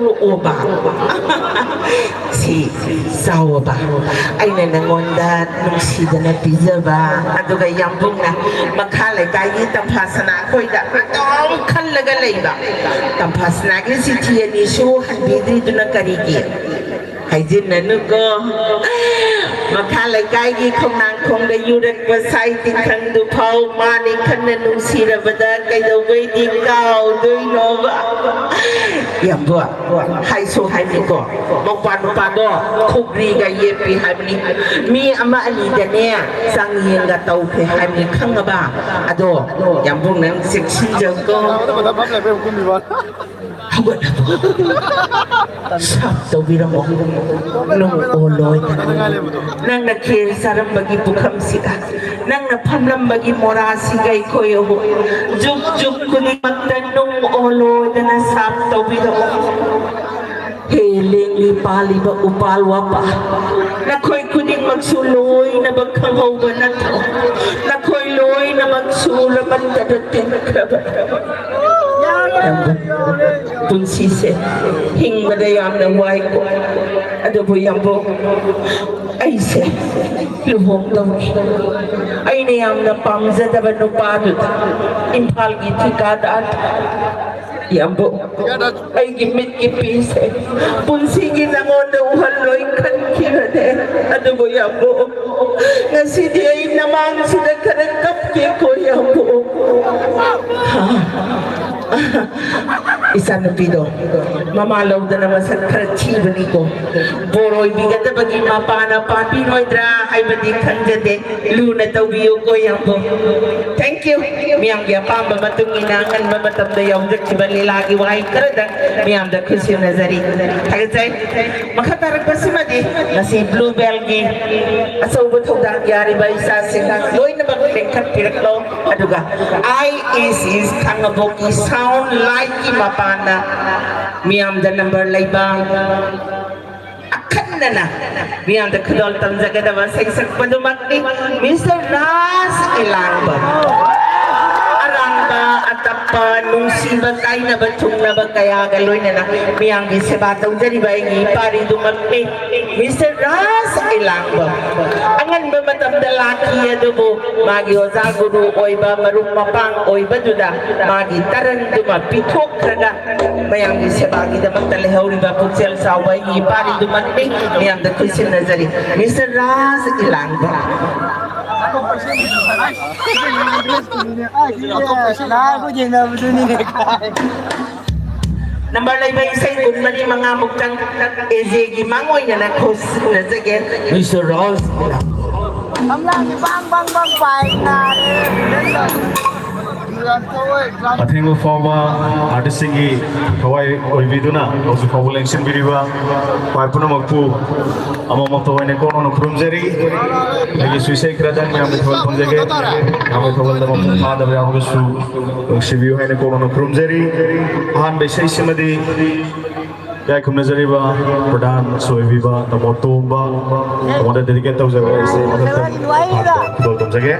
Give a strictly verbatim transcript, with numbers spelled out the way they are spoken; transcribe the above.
ꯄꯣꯛꯑꯣꯕ꯫ ꯁꯤ ꯆꯥꯎꯑꯣꯕ꯫ ꯑꯩꯅ ꯅꯪꯉꯣꯟꯗ ꯅꯨꯡꯁꯤꯗꯅ ꯄꯤꯖꯕ, ꯑꯗꯨꯒ ꯌꯥꯝꯕꯨꯡꯅ ꯃꯈꯥ ꯂꯩꯀꯥꯏꯒꯤ ꯇꯝꯐꯥꯁꯅꯥ ꯑꯩꯈꯣꯏꯗ ꯑꯗꯨꯝ ꯈꯜꯂꯒ ꯂꯩꯕ꯫ ꯇꯝꯐꯥꯁꯅꯥꯒꯤ ꯆꯤꯊꯤ ꯑꯅꯤꯁꯨ ꯍꯟꯕꯤꯗ꯭ꯔꯤꯗꯨꯅ ꯀꯔꯤꯒꯤ? ꯍꯥꯏꯖꯤꯟꯅꯅꯨꯀꯣ꯫ ꯃꯈꯥ ꯂꯩꯀꯥꯏꯒꯤ ꯈꯣꯡꯅꯥꯡꯈꯣꯡꯗ ꯌꯨꯔꯛꯄ ꯁꯥꯏ ꯇꯤꯡꯈꯪꯗꯨ ꯐꯥꯎ ꯃꯥꯅꯤ ꯈꯟꯅ ꯅꯨꯡꯁꯤꯔꯕꯗ ꯀꯩꯗꯧꯕꯩꯗꯤ ꯀꯥꯎꯗꯣꯏꯅꯣꯕ? ꯌꯥꯝꯕꯣ, ꯍꯥꯏꯁꯨ ꯍꯥꯏꯅꯤꯀꯣ, ꯃꯧꯄꯥ ꯅꯨꯄꯥꯗꯣ ꯈꯨꯒ꯭ꯔꯤꯒ ꯌꯦꯞꯄꯤ ꯍꯥꯏꯕꯅꯤ꯫ ꯃꯤ ꯑꯃ ꯑꯅꯤꯗꯅꯦ ꯆꯥꯡꯌꯦꯡꯒ ꯇꯧꯈ꯭ꯔꯦ ꯍꯥꯏꯕꯅꯤ, ꯈꯪꯉꯕ? ꯑꯗꯣ ꯌꯥꯝꯕꯨꯡ, ꯅꯪ ꯆꯦꯛꯁꯤꯟꯖꯧꯀꯣ꯫ ꯍꯧꯒꯠꯂꯕꯣ? ꯁꯥꯞ ꯇꯧꯕꯤꯔꯝꯃꯣ꯫ ꯅꯨꯡ ꯑꯣꯜꯂꯣꯏꯗꯅ꯫ ꯅꯪꯅ ꯈꯦꯔ ꯆꯥꯔꯝꯕꯒꯤ ꯄꯨꯈꯝꯁꯤꯒ, ꯅꯪꯅ ꯐꯝꯂꯝꯕꯒꯤ ꯃꯣꯔꯥꯁꯤꯒ ꯑꯩꯈꯣꯏ ꯑꯍꯨꯝ ꯖꯨꯛ ꯖꯨꯛ ꯈꯨꯗꯤꯡꯃꯛꯇ ꯅꯨꯡ ꯑꯣꯜꯂꯣꯏꯗꯅ ꯁꯥꯞ ꯇꯧꯕꯤꯔꯝꯃꯣ꯫ ꯍꯦ ꯂꯦꯡꯂꯤ ꯄꯥꯜꯂꯤꯕ ꯎꯄꯥꯜ ꯋꯥꯄꯥꯜ, ꯅꯈꯣꯏ ꯈꯨꯗꯤꯡꯃꯛꯁꯨ ꯂꯣꯏꯅꯃꯛ ꯈꯪꯍꯧꯕ ꯅꯠꯇ꯭ꯔꯣ? ꯅꯈꯣꯏ ꯂꯣꯏꯅꯃꯛ ꯁꯨꯔꯕ ꯇꯤꯟꯈ꯭ꯔꯕ꯫ ꯌꯥꯝꯕꯨꯡ, ꯄꯨꯟꯁꯤꯁꯦ ꯍꯤꯡꯕꯗ ꯌꯥꯝꯅ ꯋꯥꯏꯀꯣ꯫ ꯑꯗꯨꯕꯨ ꯌꯥꯝꯕꯨꯡ, ꯑꯩꯁꯦ ꯂꯨꯍꯣꯡꯗꯧꯔꯦ꯫ ꯑꯩꯅ ꯌꯥꯝꯅ ꯄꯥꯝꯖꯗꯕ ꯅꯨꯄꯥꯗꯨꯗ, ꯏꯝꯐꯥꯜꯒꯤ ꯊꯤꯀꯥꯗꯥꯔ꯫ ꯌꯥꯝꯕꯨꯡ, ꯑꯩꯒꯤ ꯃꯤꯠꯀꯤ ꯄꯤꯁꯦ ꯄꯨꯟꯁꯤꯒꯤ ꯅꯉꯣꯟꯗ ꯎꯍꯜꯂꯣꯏ ꯈꯟꯈꯤꯕꯅꯦ꯫ ꯑꯗꯨꯕꯨ ꯌꯥꯝꯕꯨꯡ, ꯉꯁꯤꯗꯤ ꯑꯩ ꯅꯃꯥꯡꯁꯤꯗ ꯈꯔ ꯀꯞꯀꯦꯀꯣ ꯌꯥꯝꯕꯨꯡ꯫ ꯏꯆꯥꯅꯨꯄꯤꯗꯣ ꯃꯃꯥ ꯂꯧꯗꯅ ꯃꯁꯛ ꯈꯔ ꯊꯤꯕꯅꯤꯀꯣ꯫ ꯕꯣꯔ ꯑꯣꯏꯕꯤꯒꯗꯕꯒꯤ ꯃꯄꯥꯅ ꯄꯥꯝꯕꯤꯔꯣꯏꯗ꯭ꯔꯥ ꯍꯥꯏꯕꯗꯤ ꯈꯪꯖꯗꯦ꯫ ꯂꯨꯅ ꯇꯧꯕꯤꯌꯨꯀꯣ ꯌꯥꯝꯕꯨꯡ꯫ Thank you꯫ ꯃꯤꯌꯥꯝꯒꯤ ꯑꯄꯥꯝꯕ ꯃꯇꯨꯡ ꯏꯟꯅ ꯑꯉꯟꯕ ꯃꯇꯝꯗ ꯌꯥꯎꯖꯈꯤꯕ ꯂꯤꯂꯥꯒꯤ ꯋꯥꯍꯩ ꯈꯔꯗꯪ ꯃꯤꯌꯥꯝꯗ ꯈꯨꯠꯁꯤꯟꯅꯖꯔꯤ꯫ ꯊꯥꯒꯠꯆꯩ꯫ ꯃꯈꯥ ꯇꯥꯔꯛꯄꯁꯤꯃꯗꯤ ꯉꯁꯤ Blue Bellꯒꯤ ꯑꯆꯧꯕ ꯊꯧꯗꯥꯡ ꯌꯥꯔꯤꯕ ꯏꯆꯥꯁꯤꯡ ꯂꯣꯏꯅꯃꯛ ꯂꯦꯡꯈꯠꯄꯤꯔꯛꯂꯣ꯫ ꯑꯗꯨꯒ I S S ꯈꯥꯡꯉꯕꯣꯛꯀꯤ sound lightꯀꯤ ꯃꯄꯥꯟꯅ ꯃꯤꯌꯥꯝꯗ number ꯂꯩꯕ ꯑꯈꯟꯅꯅ ꯃꯤꯌꯥꯝꯗ ꯈꯨꯗꯣꯜ ꯇꯝꯖꯒꯗꯕ ꯁꯩꯁꯛꯄꯗꯨꯃꯛꯅꯤ, Mister ꯔꯥꯖ ꯏꯂꯥꯡꯕꯝ꯫ ꯑꯔꯥꯡꯕ ꯑꯇꯞꯄ ꯅꯨꯡꯁꯤꯕ ꯀꯥꯏꯅꯕ ꯊꯨꯡꯅꯕ ꯀꯌꯥꯒ ꯂꯣꯏꯅꯅ ꯃꯤꯌꯥꯝꯒꯤ ꯁꯦꯕꯥ ꯇꯧꯖꯔꯤꯕ ꯑꯩꯒꯤ ꯏꯄꯥꯔꯤꯗꯨꯃꯛꯅꯤ, ꯃꯤꯁꯇꯔ ꯔꯥꯖ ꯏꯂꯥꯡꯕꯝ꯫ ꯑꯉꯟꯕ ꯃꯇꯝꯗ ꯂꯥꯛꯈꯤ, ꯑꯗꯨꯕꯨ ꯃꯥꯒꯤ ꯑꯣꯖꯥ ꯒꯨꯔꯨ ꯑꯣꯏꯕ, ꯃꯔꯨꯞ ꯃꯄꯥꯡ ꯑꯣꯏꯕꯗꯨꯗ ꯃꯥꯒꯤ ꯇꯔꯟꯗꯨꯃ ꯄꯤꯊꯣꯛꯈ꯭ꯔꯒ ꯃꯌꯥꯝꯒꯤ ꯁꯦꯕꯥꯒꯤꯗꯃꯛꯇ ꯂꯩꯍꯧꯔꯤꯕ ꯄꯨꯛꯆꯦꯜ ꯆꯥꯎꯕ ꯑꯩꯒꯤ ꯏꯄꯥꯔꯤꯗꯨꯃꯛꯅꯤ꯫ ꯃꯤꯌꯥꯝꯗ ꯈꯨꯠꯁꯤꯟꯅꯖꯔꯤ, ꯃꯤꯁꯇꯔ ꯔꯥꯖ ꯏꯂꯥꯡꯕꯝ꯫ ꯅꯝꯕꯔ ꯂꯩꯕ ꯏꯁꯩ ꯀꯨꯟꯃꯔꯤ ꯃꯉꯥꯃꯨꯛꯇꯪ ꯑꯦꯖꯦꯒꯤ ꯃꯥꯡ ꯑꯣꯏꯅꯅ ꯈꯨꯠꯁꯤꯟꯅꯖꯒꯦ꯫ ꯃꯤꯁꯇꯔ ꯔꯥꯖ꯫ ꯀꯝꯂꯥꯒꯤ ꯕꯥꯡ ꯕꯥꯡ ꯕꯥꯡ ꯄꯥꯏ ꯅꯥꯔꯦ꯫ ꯑꯊꯦꯡꯕ ꯐꯥꯎꯕ ꯑꯥꯔꯇꯤꯁꯁꯤꯡꯒꯤ ꯊꯋꯥꯏ ꯑꯣꯏꯕꯤꯗꯨꯅ ꯍꯧꯖꯤꯛ ꯐꯥꯎꯕ ꯂꯦꯡꯁꯤꯟꯕꯤꯔꯤꯕ ꯈ꯭ꯋꯥꯏ ꯄꯨꯝꯅꯃꯛꯄꯨ ꯑꯃꯃꯝꯇ ꯑꯣꯏꯅ ꯀꯣꯛꯅꯅ ꯈꯨꯔꯨꯝꯖꯔꯤ꯫ ꯑꯩꯒꯤꯁꯨ ꯏꯁꯩ ꯈꯔꯗꯪ ꯃꯌꯥꯝꯒꯤ ꯊꯧꯒꯜ ꯐꯝꯖꯒꯦ꯫ ꯃꯌꯥꯝꯒꯤ ꯊꯧꯒꯜꯗ ꯃꯄꯨꯡ ꯐꯥꯗꯕ ꯌꯥꯎꯔꯒꯁꯨ ꯅꯨꯡꯁꯤꯕꯤꯌꯨ ꯍꯥꯏꯅ ꯀꯣꯛꯅꯅ ꯈꯨꯔꯨꯝꯖꯔꯤ꯫ ꯑꯍꯥꯟꯕ ꯏꯁꯩꯁꯤꯃꯗꯤ ꯏꯀꯥꯏ ꯈꯨꯝꯅꯖꯔꯤꯕ ꯄ꯭ꯔꯙꯥꯟ ꯑꯣꯏꯕꯤꯕ ꯇꯥꯃꯣ ꯇꯣꯝꯕ, ꯇꯥꯃꯣꯗ ꯗꯦꯗꯤꯀꯦꯠ ꯇꯧꯖꯕ ꯑꯩꯁꯦ ꯈꯨꯗꯣꯜ ꯇꯝꯖꯒꯦ꯫